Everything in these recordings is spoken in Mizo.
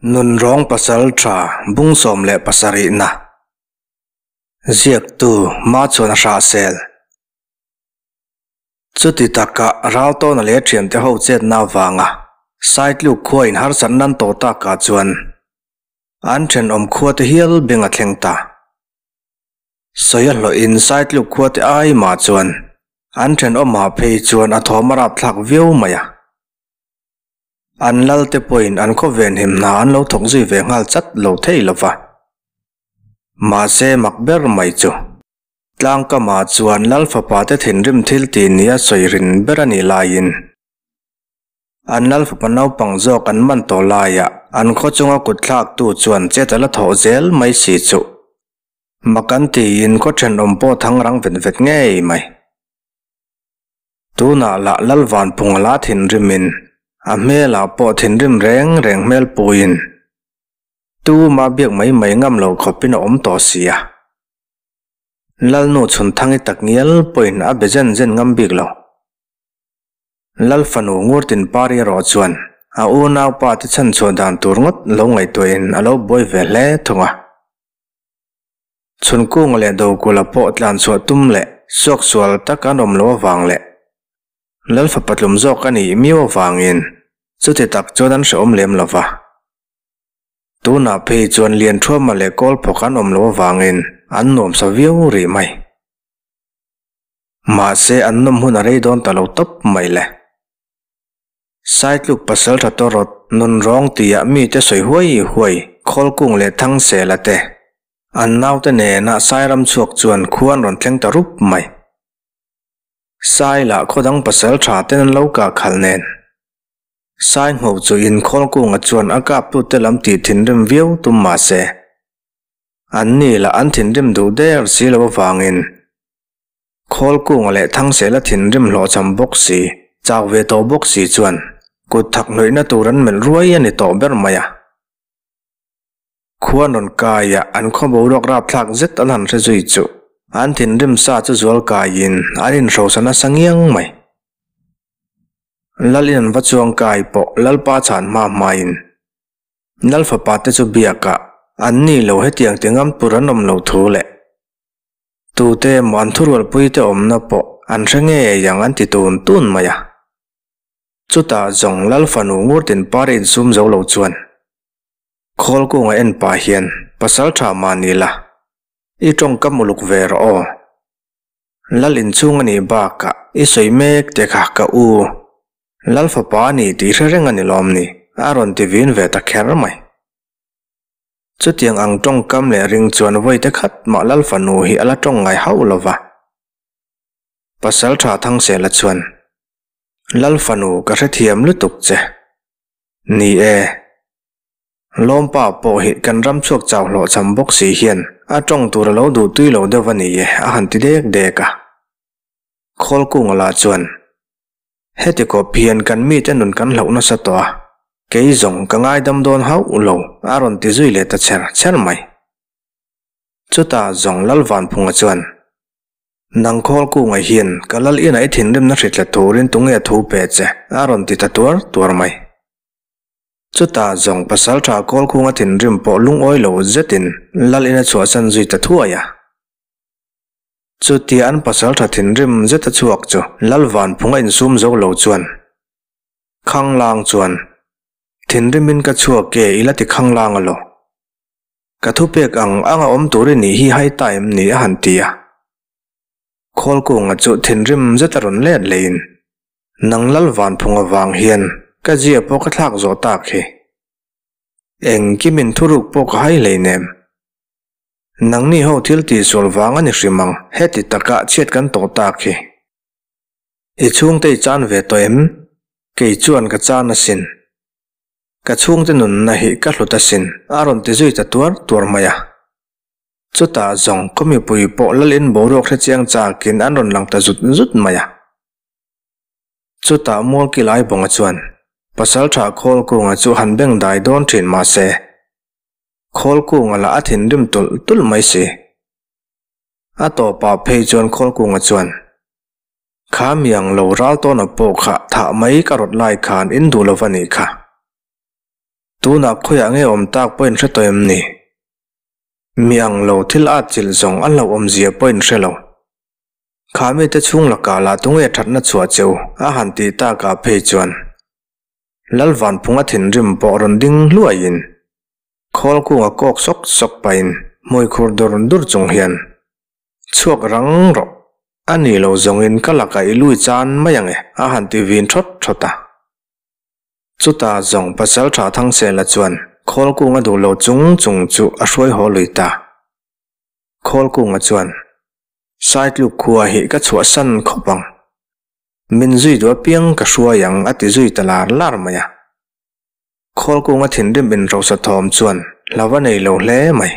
Nunrawng Pasalṭha bung 17 na Ziaktu Machhuan a hrahsel. Chuti taka Raltawna leh a ṭhiante ho chetna avanga Saitluk khua in harsatna an tawh takah chuan an ṭhenawm khuate hial beng a thleng ta. Sawi a hlawhin Saitluk khuate ai mah chuan an ṭhenawmah phei chuan a thawm a rapthlak viau mai a. An lalte pawhin an khawven him hna an lo thawk zui ve nghal chat lo thei lo va. Mahse mak ber mai chu, tlangkamah chuan lal fapa te thinrim thil tih nia sawi rin ber a nih laiin, an lal fapa naupang zawk an man tawh laiah an khaw chunga kut thlaktu chuan chet a la thawh zel mai si chu. Mak an tiin khaw thenawm pawh thang rang vet vet ngei mai. Tunah lah Lalvanphunga la thinrimin a hmelah pawh thinrim reng reng hmel puiin tuma biak mai mai ngam lo khawpin a awm tawh si a. Lalnu Chhunthangi takngial pawhin a be zen zen ngam bik lo. Lalfanu Ngurtinpari erawh chuan a unaupa te chhanchhuah dan tur ngawt lo ngaihtuahin a lo buai ve hle thung a. Chhunkunga leh Dokula pawh tlanchhuah tum leh suaksual tak an awm lo avang leh Lalfa patlum zawk a nih miau avangin chuti tak chuan an hrehawm lem lo va. Tunah phei chuan Lianthuama leh Kawlphawk an awm lo avangin an nuamsa viau rih mai. Mahse an nawm hun a rei dawn ta lo tawp mai le. Saitluk pasaltha tawrawt nunrawng tia mite sawi huai huai Khawlkung leh Thangsela te An naute nena Sairam chhuak chuan khua an rawn thleng ta rup mai. Sai lah khaw dang pasal tha ten an lo kah khalh nen. Sai ngho chu in Khawlkunga chuan a kaptute lam tih thinrim viau tum mah se. An ni lah an thinrim duh der si lo avangin Khawlkunga leh Thangsela thinrim hlawhchham bawk si, chau ve tawh bawk si chuan kut thak hnawihna tur an melh ruai a ni tawh ber mai a. Khua rawn kaia an khaw boruak rapthlak zet an han hre zui chu an thinrim sa chu zual kaiin an inhrosa nasa ngiang mai. Lal in an va chuang kai pawh Lalpa chhan hma hmain Lal fapa te chu biakah an ni lo hetiang ti ngam tur an awm lo thu leh tute emaw an thurualpui te awmna pawh an hre ngei ang an ti tun tun mai a. Chutah zawng Lal fanu Ngurtinpari insum zo lo chuan Khawlkunga en pah hian pasal tha mah ni la, i tawngkam uluk ve rawh aw. Lal inchhung a nih bakah i sawi mek te kha ka u. Lal fapa a ni tih hre reng a ni lawm ni, a rawn ti vin ve ta kher mai. Chutiang ang tawngkam leh ring chuan vawi te khat mah Lal fanu hi a la tawng ngai hauh lo va. Pasal tha Thangsela chuan, Lal fanu ka hrethiam lutuk che. Ni e. Lawmpa pawh hi kan ram chhuak chau hlawhchham bawk si hian a tawng tur a lo duh tui lo deuh a ni e a han ti dek dek a. Khawlkunga lah chuan, Heti kawp hian kan mite nun kan hlauh nasa tawh a, kei zawng ka ngaidam dawn hauh lo a rawn ti zui leh ta chher chher mai. Chutah zawng Lalvanphunga chuan, Nang Khawlkunga hian ka lal inah i thinrimna hritla turin tunge thu pe che a rawn ti ta tuar tuar mai. Chutah zawng pasalṭha Kawlkhunga thinrim pawh lungawi lo zetin lal in a chhuahsan zui ta thuai a. Chutia an pasalṭha thinrim zeta chhuak chu lal Vanphunga insum zo lo chuan Khanglang chuan, Thinrimin ka chhuak e i la ti Khanglang alaw? Ka thupek ang anga awm tur i nih hi hai ta em ni a han ti a. Khawlkunga chu thinrim zeta rawn let leiin, Nang lal Vanphunga vang hian ka zia pawh ka thlak zawh tak hi. Engkimin thuruk pawh ka hai hleinem. Nangni ho thil tihsual vang a ni hrim ang heti taka chhiat kan tawh tak hi. I chhungte i chan ve tawh em? Kei chuan ka chan asin. Ka chhungte nunna hi ka hlut asin a rawn ti zui ta tuar tuar mai a. Chutah zawng khaw mipui pawh lalin boruak hrechiang chakin an rawn lang ta zut zut mai a. Chutah Mualki Laibawnga chuan Pasalṭha Khawlkunga chu han beng dai dawn ṭhin mah se, Khawlkunga lah a thinrim tulh tulh mai si. A tawpah phei chuan Khawlkunga chuan, Kha miang lo ral tawna pawh kha thah mai ka rawt lai khan in duh lo va nih kha. Tunah khawiah nge awm tak pawh in hre tawh em ni? Mi ang lo thil at chilh zawng a hlauh awmzia pawh in hre lo. Kha mite chhung lakah lah tunge thatna chhuah che u a han tih takah phei chuan Lalvanphunga thinrim pawh rawn ding hluaiin Khawlkunga kawk sawk sawk pahin hmui khur dur dur chung hian Chhuak rang rawh, a ni lo zawngin ka lakah i lui chan mai ang e a han ti vin thawt thawt a. Chutah zawng Pasaltha Thangsela chuan Khawlkunga duh lo chung chung chu a hruai haw lui ta. Khawlkunga chuan, Saitluk khua hi ka chhuahsan khawp ang. Min zui duh apiang ka hruai ang a ti zui ta lar lar mai a. Khawlkunga thinrim inrosa thawm chuan hlau a nei lo hle mai.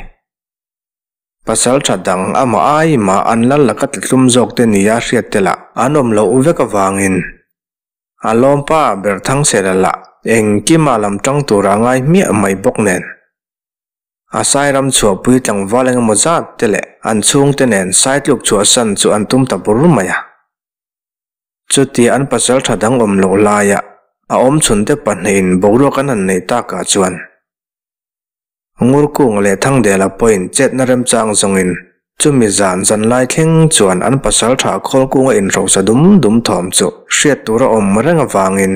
Pasaltha dang amah ai mah an lal laka tlatlum zawk te nia hriat te lah an awm loh vek avangin a lawmpa ber Thangsela lah engkima lam tang tura ngai hmiah mai bawk nen. A sairam chhuahpui tlangval engemaw zat te leh an chhungte nen saitluk chhuahsan chu an tum ta bur mai a. Chutia an pasaltha dang awm loh laia a awmchhunte pahnihin boruak an han neih takah chuan Ngurkung leh Thangdela pawhin chetna remchang zawngin chumi zan zanlai thleng chuan an pasaltha Khawlkunga inhrosa dum dum thawm chu hriat tur a awm reng avangin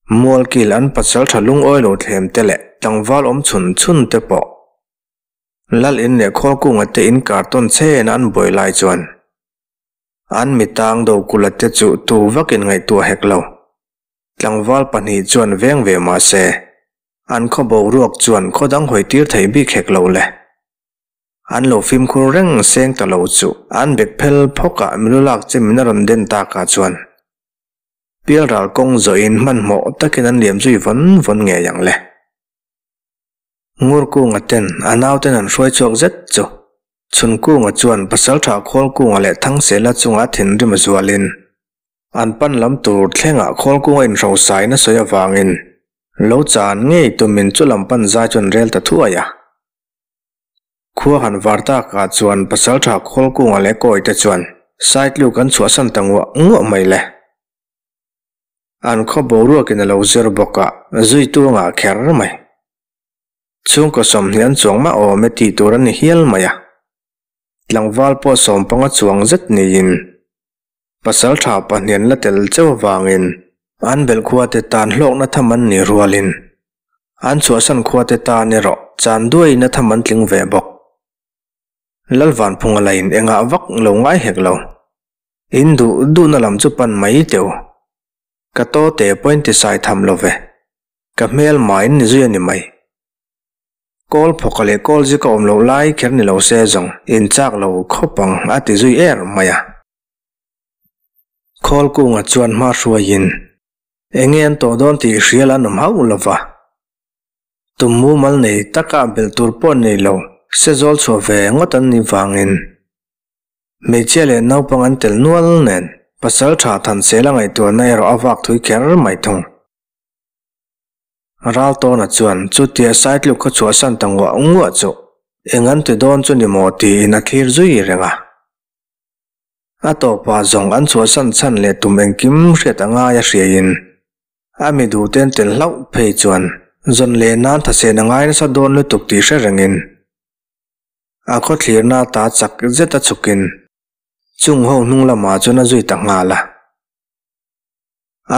Mualkil an pasaltha lungawi lo thlem te leh tlangval awm chhun chhun te pawh Lal in leh Khawlkunga te inkar tawn chhen an buai lai chuan an mitang Dokulha te chu tu vakin ngaihtuah hek lo. Tlangval pahnih chuan veng ve mah se, an khaw boruak chuan khaw dang hawi tir thei bik hek lo le. An lo fimkhur reng seng ta lo chu an bek phel phawkah milu lak che min a rawn den takah chuan pialral kawng zawhin hmanhmawh takin an liam zui vawn vawn ngei ang le. Ngurkunga ten a nauten an hruai chhuak zet chu Chhunkunga chuan Pasaltha Khawlkunga leh Thangsela chunga thinrim a zualin An pan lam tur thlengah Khawlkunga inhrosain a sawi avangin lo chan ngei tumin chu lam pan zai chuan rel ta thuai a. Khua han var takah chuan Pasaltha Khawlkunga leh Kawite chuan Saitluk an chhuahsan ta nguah nguah mai le. An khaw boruakin a lo zir bawk a, zuitu a ngah kher mai. Chhungkaw 20 an chuang mah awm e tih tur a ni hial mai a. Tlangval pawh sawmpanga chuang zet niin Pasalṭha pahnian la tel cheu avangin an belh khuate tan hlawkna tham an nih rualin an chhuahsan khuate tan erawh chan duaina tham an tling ve bawk. Lalvanphunga lain engah vak lo ngai hek lo. In duh duhna lam chu pan mai teu. Ka tawte pawhin ti sai tham lo ve. Ka hmel main ni zui a ni mai. Kawl phawka leh kawl zika awm loh lai kher ni lo se zawng in chak lo khawp ang a ti zui er mai a. Khawl kunga chuan hma hruaiin eng nge an tawh dawn tih hrial an awm hauh lo va. Tum mumal nei taka belh tur pawh nei lo se zawl chhuah ve ngawt an nih vangin hmeichhia leh naupang an tel nual nen pasal tha Thansela ngaihtuahna erawh a vak thui kher mai thung. Raltawna chuan chutia Saitluk khaw chhuahsan ta nguah nguah chu eng an ti dawn chu ni maw tiin a thlir zui reng a. A tawpah zawng an chhuahsan chhan leh tum engkim hriat a ngai a hriaiin a mi duhten tel hlauh phei chuan zawn leh nan thasen a ngai nasa dawn lutuk tih hre rengin a khaw thlirna ta chak zet a chhukin chung ho hnung lamah chuan a zui ta nghal a.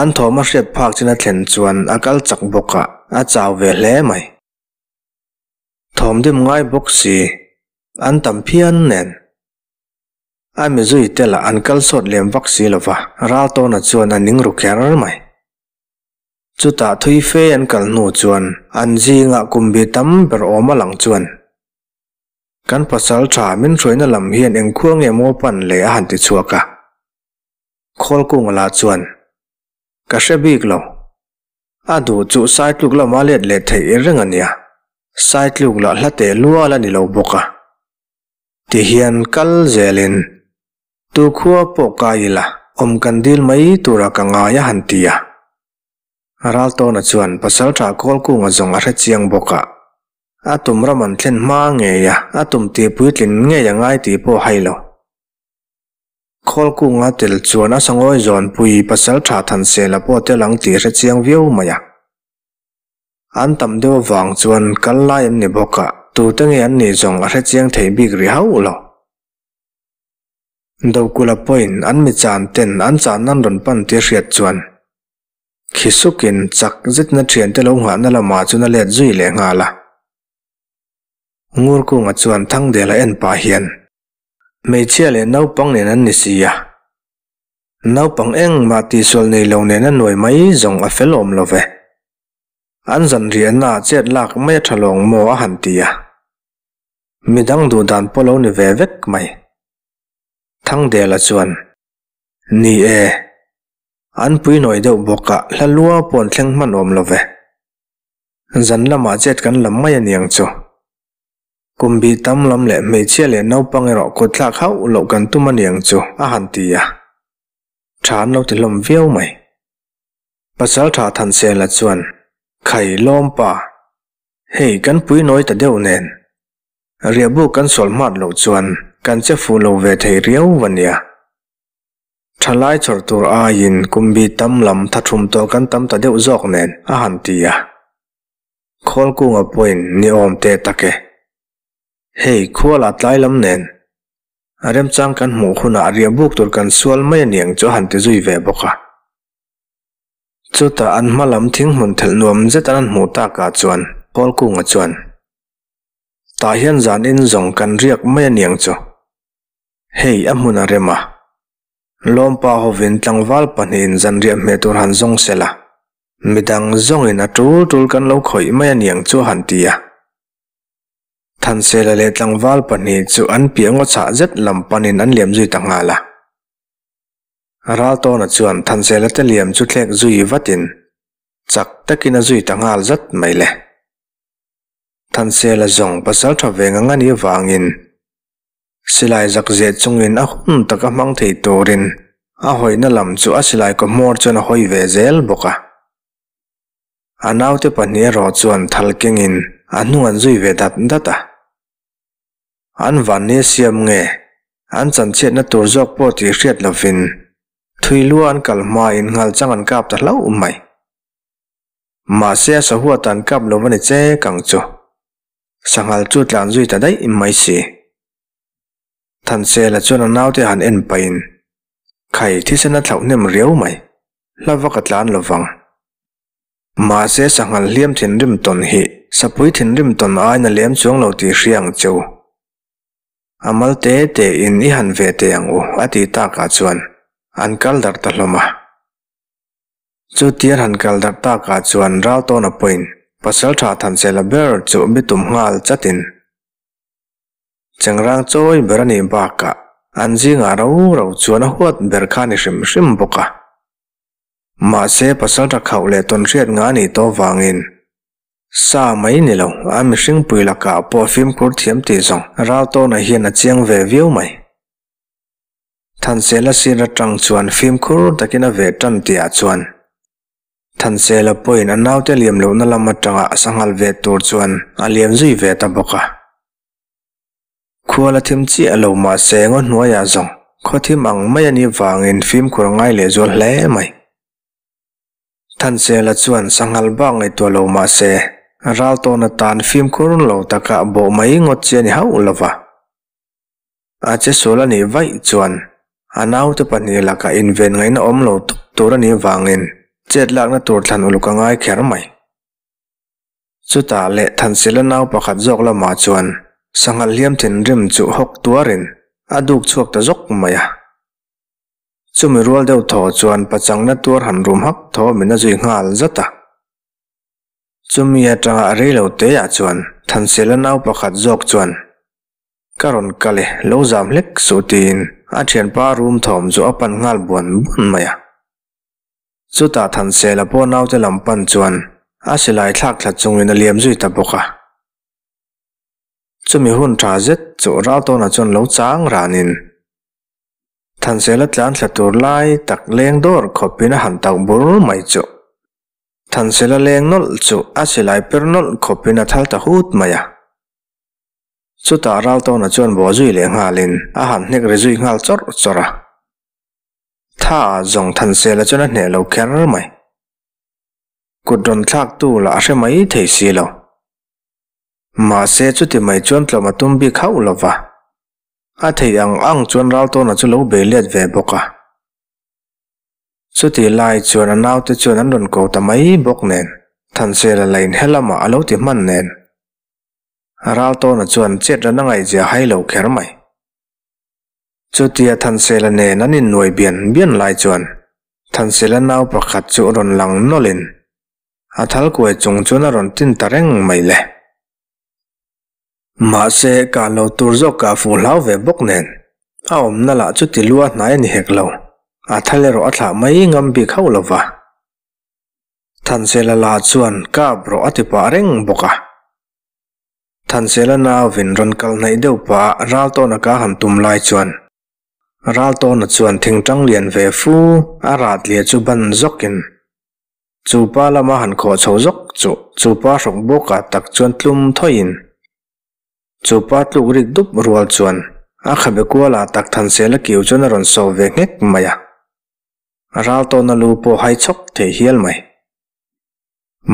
An thawm a hriat phak chin a thlen chuan a kal chak bawk a, a chau ve hle mai. Thawm dim ngai bawk si, an tam phian nen. A mi zui te lah an kal sawt lem vak si lo va, Raltawna chuan a ning ru kher mai. Chutah thui fe an kal hnu chuan an zingah kum bi tam ber awm a lang chuan kan pasal tha min hruaina lam hian engkhua nge maw pan le a han ti chhuak a. Khawlkunga lah chuan, Ka hre bik lo. A duh chu Saitluk lama let leh theih reng a nia. Saitluk lah hla teh lual a ni lo bawk a. Tihian kal zelin, Tu khua pawh kai ila, awm kan dil mai tura ka ngai a han ti a. Raltawna chuan Pasalṭha Khawlkunga zawng a hre chiang bawk a. A tum ram an thlen hma ngei a, a tum tih puitlin ngei a ngai tih pawh hai lo. Khawlkunga tel chuan a sangawi zawnpui pasal tha Thansela pawh tel ang tih hre chiang viau mai a. An tam deuh avang chuan kal lai an ni bawk a, tute nge an nih zawng a hrechiang thei bik ri hauh lo. Dokula pawhin an mi chan ten an chan nan rawn pan tih a hriat chuan khi sukin chak zetin a thiante lo nghahna lamah chuan a let zui leh nghal a. Ngurkunga chuan Thangdela en pah hian hmeichhia leh naupang nen an ni si a, naupang engmah tihsual nei lo nen a nuai mai zawng a fel awm lo ve. An zanriahna ah chet lak mai a tha lawng maw a han ti a. Midang duh dan pawh lo ni ve vek mai. Thangdela chuan, Ni e, an pui nawi deuh bawk a, hla lua pawh an thleng hman awm lo ve. Zan lamah chet kan lam mai a niang chu. Kum bih tam lam leh hmeichhia leh naupang erawh kut thlak hauh loh kan tum a niang chu a han ti a. Tha an lo ti hlawm viau mai. Pasaltha Thansela chuan, Khai lawmpa, hei kan pui nawi ta deuh nen, riahbu kan sual hmat loh chuan kan che fuh lo ve thei riau a nia. Thalai chawrh tur aiin kum bi tam lam tha thum tawh kan tam ta deuh zawk nen a han ti a. Khawlkunga pawhin ni awm teh tak e. Hei khuala tlai lam nen, a remchang kan hmuh hunah riahbuk tur kan sual mai a niang chu a han ti zui ve bawk a. Chutah an hma lam thing hmun thelh nuam zet an han hmuh takah chuan Kawlkunga chuan, Tah hian zan in zawng kan riak mai a niang chu. Hei a hmun a rem a. Lawmpa hovin tlangval pahnihin zanriah hmeh tur han zawng sela, midang zawngin a tul tul kan lo khawih mai a niang chu a han ti a. Thansela leh tlangval pahnih chu an piah ngaw chhah zet lam panin an liam zui ta nghal a. Raltawna chuan Thansela te liam chu thlek zui vatin chak takin a zui ta nghal zat mai le. Thansela zawng pasal tha ve ngang a nih avangin silai zak zeh chungin a hun taka hmang thei turin a hawina lam chu a silai kaw hmawr chuan a hawi ve zel bawk a. A naute pahnih erawh chuan thal kengin a hnung an zui ve dat dat a. An vanni a siam nge? An chanchhiatna tur zawk pawh tih hriat lovin thui lua an kal hmain nghal chang an kap ta hlauh mai. Mahse a sahuat an kap lo va ni che kang chu. Sanghal chu tlan zui ta daih mai si. Thansela chuan a naute han en pahin, Khai thisen a thlauh hnem riau mai, hla vak a tlan lovang. Mahse sanghal hliam thinrim tawn hi sapui thinrim tawn aiin a lem chuang lo tih hria ang che u. A mal te te in i han ve teh ang u a tih takah chuan an kal darh ta hlawm a. Chutia han kal darh takah chuan Raltawna pawhin Pasaltha Thansela ber chu bitum nghal chatin Chengrang chawi ber a nih bakah an zingah ro ro chuan a huat ber kha a ni hrim hrim bawk a. Mahse, pasal tha khauh leh tawn hriat nga a nih tawh vangin sa mai ni lo, a mihring pui lakah pawh fimkhur thiam tih zawng Raltawna hian a chiang ve viau mai. Thansela sir atang chuan fimkhur takin a veh tan tihah chuan Thansela pawhin a naute liam lohna lam atanga sanghal ve tur chuan a liam zui ve ta bawk a. Khual a thim chiah lo mahse ngaw hnuaiah zawng khaw thim ang mai a nih vangin fimkhur a ngai lehzual hle mai. Thansela chuan sanghal bak ngaihtuah lo mahse ral tawn atan fimkhur lo taka bawh mai ngawt chi a ni hauh lo va. A che sual a nih vaih chuan a naute pahnih lakah inven ngaihna awm lo tawp tur a nih vangin chet lakna tur thlan uluk a ngai kher mai. Chutah leh Thansila nau pakhat zawk lamah chuan sanghal hliam thinrim chu hawk tuarin a duk chhuak ta zawk mai a. Chumi rual deuh thaw chuan pachangna tuar han rum hak thaw min a zui nghal zat a. Chumi atanga a rei lo teah chuan Thansila nau pakhat zawk chuan, Ka rawn kal e, lo zam hlek suh tiin a thianpa rum thawm chu a pan nghal buan buan mai a. Chutah Thansela pawh naute lam pan chuan a silai thlak thla chungin a liam zui ta bawk a. Chumi hun tha zet chu Raltawna chuan lo chang ranin Thansela tlan thla tur lai tak leng dawr khawpin a han tauh bur mai chu. Thansela leng nawlh chu a silai per nawlh khawpin a thal ta hut mai a. Chutah Raltawna chuan bawh zui leh nghalin a han hnek ri zui nghal chawrh chawrh a. Tha zawng Thansela chuan a hneh lo kher mai. Kut rawn thlaktu lah a hre mai thei si lo. Mahse chuti mai chuan tlawm a tum bik hauh lo va. A theih ang ang chuan Raltawna chu lo bei let ve bawk a. Chutih lai chuan a naute chuan an rawn ko ta mai bawk nen, Thansela lain he lamah a lo ti hman nen. Raltawna chuan chet ran a ngaihzia hai lo kher mai. Chutia Thansela nen an innuai bian bian lai chuan Thansela nau pakhat chu rawn lang nawlhin a thal kuai chung chuan a rawn tin ta reng mai le. Mahse, kah lo tur zawk kah fuh hlau ve bawk nen, a awmna lah chu ti lua hnai a ni hek lo, a thal erawh a thlah mai ngam bik hauh lo va. Thansela la chuan kap rawh a ti pah reng bawk a. Thansela nauvin rawn kal hnaih deuh pah a Raltawna ka han tum lai chuan, Raltawna chuan thingtang lian ve fu a ratlia chu ban zawkin, Chu pa lama han khawh chho zawk chu chu pa hrawk bawkah tak chuan tlum thawiin chu pa tluk rik dup rual chuan a khabe kualah tak Thansela kiu chuan a rawn sawh ve nghek mai a. Raltawna lu pawh hai chhawk thei hial mai.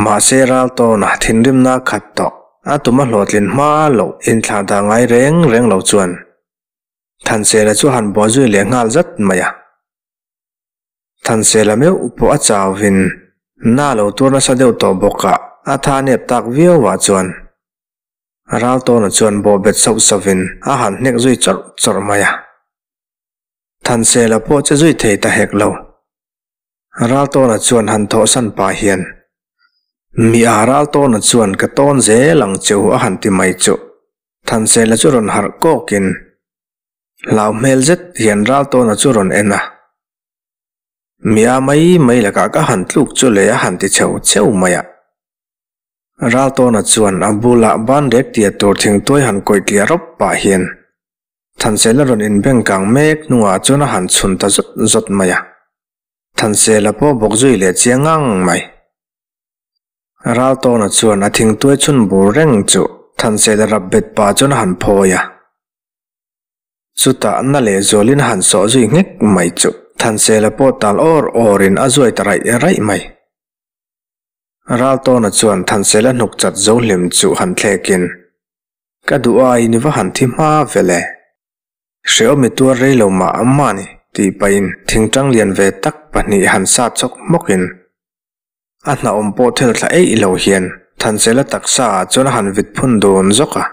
Mahse Raltawna thinrimna a khat tawh a tum a hlawhtlin hma loh inthlah dah ngai reng reng lo chuan Thansela chu a han buah zui leh nghal zat mai a. Thansela meuh pawh a chauvin na lo tur nasa deuh tawh bawk a, a tha nep tak viau ah chuan Raltawna chuan bawhbet sauh sauhin a han hnek zui chawrh chawrh mai a. Thansela pawh che zui thei ta hek lo. Raltawna chuan han thawhsan pah hian, Mi a Raltawna chuan ka tawn zel ang che u a han ti mai chuh. Thansela chu rawn harh kawkin Hlau hmel zet hian Raltawna chu rawn en a. Mia mai mai lakah ka han tluk chu le a han ti cheu cheu mai a. Raltawna chuan a bulah banrek tia tur thingtuai han kawih tliah rawp pah hian Thansela rawn inbeng kang mek hnungah chuan a han chhun ta zawt zawt mai a. Thansela pawh bawk zui leh chiang ngang mai. Raltawna chuan a thingtuai chhun bur reng chu Thansela rap bet pah chuan a han phawi a. Chutah na leh zualin a han sawh zui nghek mai chu Thansela pawh tal awr awrin a zuai ta raih raih mai. Raltawna chuan Thansela hnuk chat zo hlim chu han thlekin, Ka duh aiin i va han thi hma ve le. Hrehawm i tuar rei lo mah mah ni, tih pahin thingtang lian ve tak pahnih han sat chawk hmawkin a hnahawm pawh thel thla eih lo hian Thansela taksa ah chuan a han vit phun dun zawk a.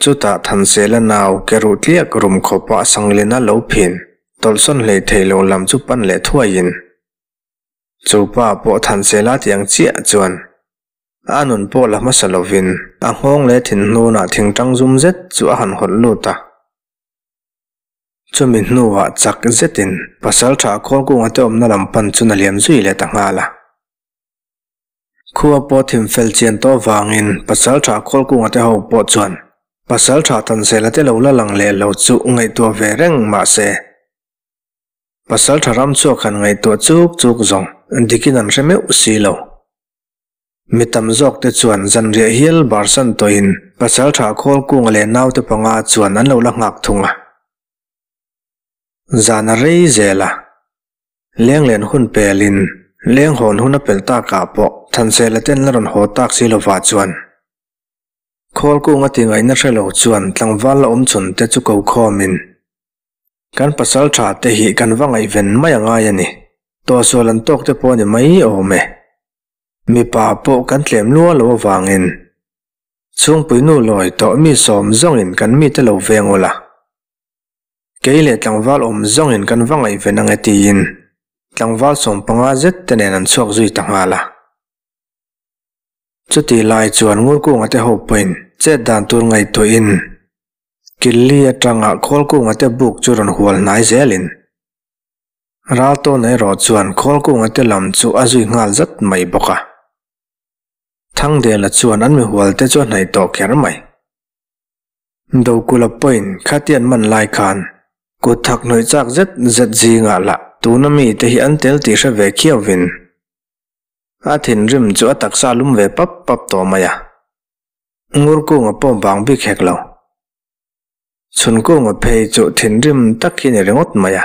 Chutah Thansela nau ke ruh tliak rum khawpa Sanglina lo phin tawlhsawn hlei thei lo lam chu pan leh thuaiin chu pa pawh Thansela ti ang chiah chuan a nun pawh la hmasa lovin a nghawng leh thinhnunah thingtang zum zet chu a han hawlh lut a. Chumi hnuah chak zetin Pasaltha Khawlkunga te awmna lam pan chu na liam zui leh ta nghal a. Khua pawh thim fel chian tawh vangin Pasaltha Khawlkunga te ho pawh chuan Pasaltha Tanzela te lo la lang leh lo chu ngaihtuah ve reng mah se Pasaltha Ramchhuak han ngaihtuah chuk chuk zawng dikin an hre meuh si lo. Mi tam zawk te chuan zanriah hial barsan tawhin Pasaltha Khawlkunga leh naute panga chuan an lo la nghak thung a. Zan a rei zel a. Lenglen hun pelin leng hawn hun a pelh takah pawh Thansela ten la rawn haw tak si lovah chuan Khawlkunga ti ngaihna hre lo chuan tlangval la awm chhun te chu ko khawmin kan pasal tha te hi kan va ngaihven mai a ngai a ni. Tawhsual an tawk te pawh a ni mai awm e. Mipa pawh kan tlem lua lo avangin chhungpui nu lawi tawh mi sawm zawngin kan mite lo veng ula. Kei leh tlangval awm zawngin kan va ngaihven ang e tiin tlangval sawmpanga zet te nen an chhuak zui ta nghal a. Chutih lai chuan Ngurkunga te ho pawhin chet dan tur ngaihtuahin Killi atanga Khawlkunga te buk chu rawn hual hnai zelin Raltawna erawh chuan Khawlkunga te lam chu a zui nghal zat mai bawk a. Thangdela chuan an mihual te chu a hnaih tawh kher mai. Dokula pawhin khatian man lai khan kut thak hnawih chak zet zet zingah lah tuna mite hi an tel tih hre ve khiauvin a thinrim chu a taksa lum ve pap pap tawh mai a. Ngurkunga pawh bang bik hek lo. Chhunkunga phei chu thinrim tak hi ni ringawt mai a.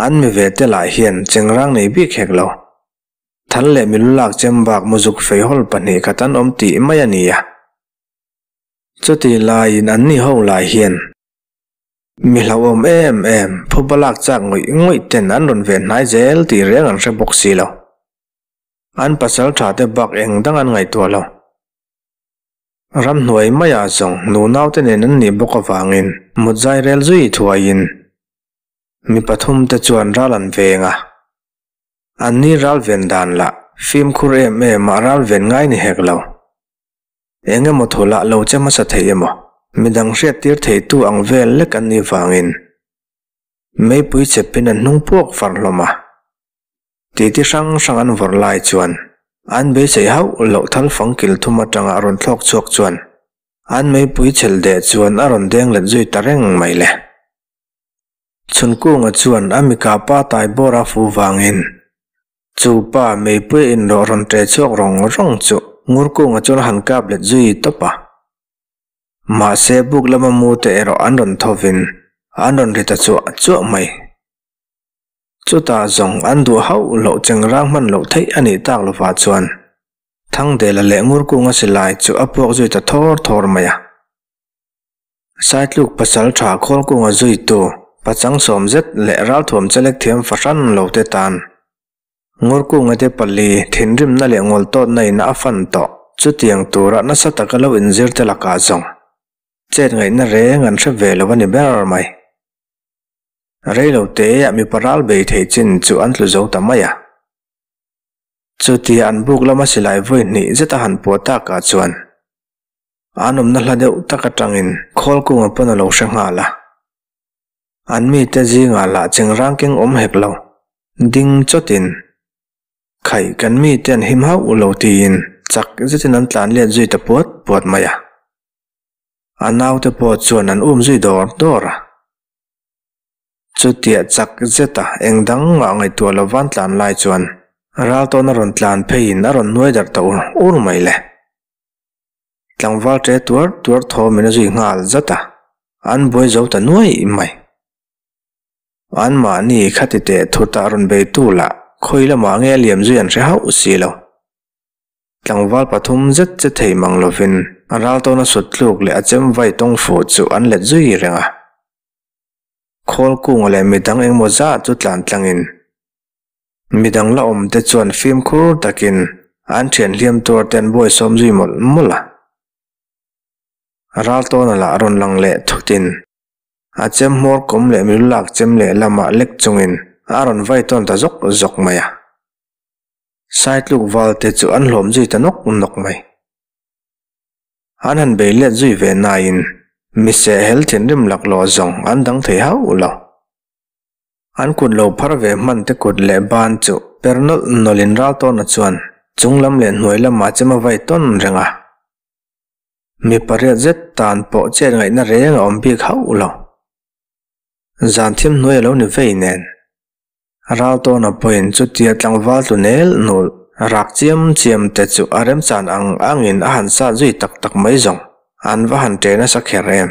An mi ve te lah hian chengrang nei bik hek lo. Thal leh milu lak chem bak muzuk fei hawl 2 khat an awm tih mai a ni a. Chutih laiin anni ho lai hian mi hlauhawm em em phuba lak chak ngawih ngawih ten an rawn ve hnai zel tih reng an hre bawk si lo. An pasal tha te bak eng dang an ngaihtuah lo. Ramhnuai maiah zawng nunau te nen an nih bawk avangin mut zai rel zui thuaiin mi pathum te chuan ral an veng a. Anni ral ven dan lah fimkhur em em a ral ven ngai ni hek lo. Eng emaw thu lah lo che hmasa thei emaw, midang hriattir theitu ang vel lek an nih vangin meipui chepin an hnung puak far hlawm a. Titi hrang hrang an vawrh lai chuan an beisei hauh loh thal fang kil thum atanga a rawn thlawk chhuak chuan an meipui chhel deh chuan a rawn deng let zui ta reng mai le. Chhunkunga chuan a mikapa tai bawr a fu vangin Chu pa meipui inrawh rawn ṭe chhuak rawng rawng chu Ngurkunga chuan a han kap let zui tawp a. Mahse buk lama mu te erawh an rawn thovin an rawn ri ta chuah chuah mai. Chutah zawng an duh hauh loh chengrang hman loh theih a nih tak lovah chuan Thangdela leh Ngurkunga silai chu a puak zui ta thawr thawr mai a. Saitluk pasal tha Khawlkunga zuitu pachang sawm zet leh ralthuam chelek thiam fahran lo te tan Ngurkunga te pali thinrimna leh ngawltawtna in a fan tawh. Chutiang tura nasa taka lo inzir te lakah zawng chet ngaihna reng an hre ve lo a ni ber mai. Rei lo teah mipa ral bei thei chin chu an tlu zo ta mai a. Chutia an buk lama silai vawi hnih zet a han puah takah chuan An awmna hla deuh tak atangin Khawlkunga pawn a lo hre nghal a. An mite zingah lah chengrang keng awm hek lo, ding chawtin, Khaih kan mite an him hauh lo tiin chak zetin an tlan let zui ta puat puat mai a. A naute pawh chuan an um zui dawr dawr a. Chutiah chak zeta eng dang mah ngaihtuah lovan tlan lai chuan Raltawna rawn tlan pheiin a rawn nuai darh ta ur ur mai le. Tlangval ṭe tuar tuar thawmin a zui nghal zat a, an buai zo ta nuai mai. Anmahni khati teh thut ah rawn beitu lah khawi lamah nge a liam zui an hre hauh si lo. Tlangval pathum zet che thei mang lovin a ral tawna sut tluk leh a chem vai tawng fuh chu an let zui reng a. Khawl kunga leh midang engmaw zat chu tlan tlangin Midang la awm te chuan fimkhur takin an thian hliam tuar te an buaisawm zui mawlh mawlh a. Raltawna lah rawn lang leh thutin a chem hmawr kawm leh milu lak chem leh lamah lek chungin a rawn vai tawn ta zawk zawk mai a. Saitluk val te chu an hlawm zui ta nawk nawk mai. An han bei let zui ve nain mi sehhel thinrim laklawh zawng an dang thei hauh lo. An kut lo phar ve hman te kut leh ban chu per nawlh nawlhin Raltawna chuan chung lam leh hnuai lamah chem a vai tawn reng a. Mi pariat zet tan pawh chet ngaihna reng a awm bik hauh lo. Zan thim hnuai a lo ni vei nen. Raltawna pawhin chutia tlangval tlu nel nul rak chiam chiam te chu a remchan ang angin a han sat zui tak tak mai zawng an va han ṭe nasa kher em.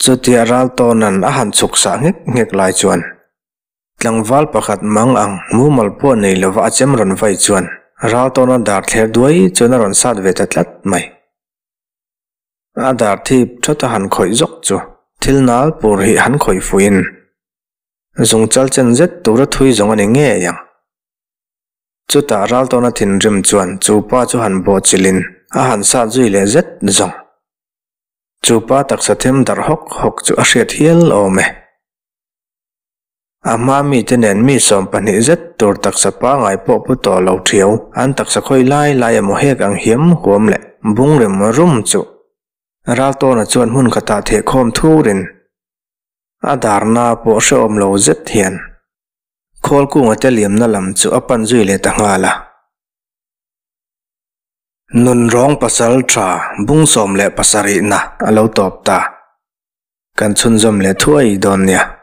Chutia Raltawna'n a han chhuk sah nghek nghek lai chuan tlangval pakhat mang ang mumal pawh nei lova a chem rawn vai chuan Raltawna dar thler duai chuan a rawn sat ve ta tlat mai. A dar thip thawt a han khawih zawk chu thil nal pur hi han khawih fuiin zungchal chen zet tura thui zawng a ni ngei ang. Chutah Raltawna thinrim chuan chu pa chu han bawhchilhin a han sat zui leh zet zawng. Chu pa taksa them darh hawk hawk chu a hriat hial awm e. A hma mite nen mi 12 zet tur taksa pangai pawh pu tawh lo thiau an taksa khawi lai lai emaw hek ang hiam huam leh bung rem rum chu Raltawna chuan hmun khatah thehkhawm thurin a darna pawh hrehawm lo zet hian Khawlkunga te liamna lam chu a pan zui leh ta nghal a. Nunrawng pasal tha bung 17 na a lo tawp ta. Kan chhunzawm leh thuai dawn nia.